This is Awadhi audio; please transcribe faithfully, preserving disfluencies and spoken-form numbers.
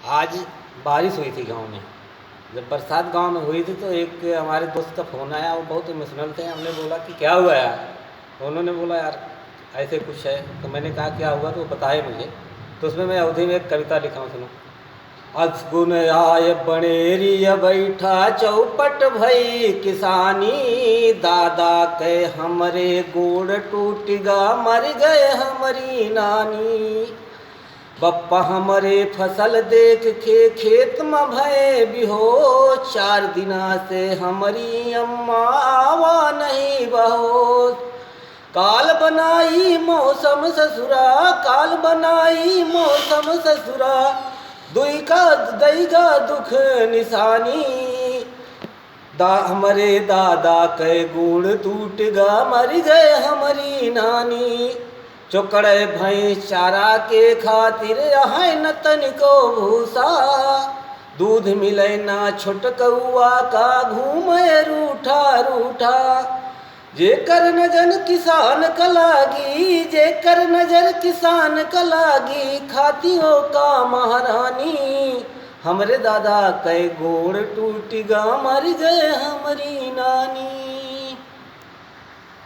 आज बारिश हुई थी गांव में। जब बरसात गांव में हुई थी तो एक हमारे दोस्त का फ़ोन आया, वो बहुत इमोशनल थे। हमने बोला कि क्या हुआ यार? तो उन्होंने बोला, यार ऐसे कुछ है। तो मैंने कहा क्या हुआ, तो बताए मुझे। तो उसमें मैं अवधी में एक कविता लिखा हूँ, सुनो। असगुन आय बनेरिया बैठा चौपट भई किसानी, दादा के हमरे गोड़ टूटिगा मरि गए हमरी नानी। बप्पा हमरे फसल देख के खेत म भए बिहोश, चार दिना से हमरी अम्मा आवा नहीं बहोश। काल बनाई मौसम ससुरा, काल बनाई मौसम ससुरा, दुई का दई गा दुख निशानी। दा हमरे दादा के गोड़ टूटिगा मरि गए हमरी नानी। चोकड़े भैंस चारा के खातिर अहै न तनिको भूसा, दूध मिलै ना छोटकउआ का घूमे रूठा रूठा। जेकर नजर किसान क लागी, जेकर नजर किसान क लागी, खाती ओका महारानी। हमरे दादा के गोड़ टूटिगा मरि गए हमरी नानी।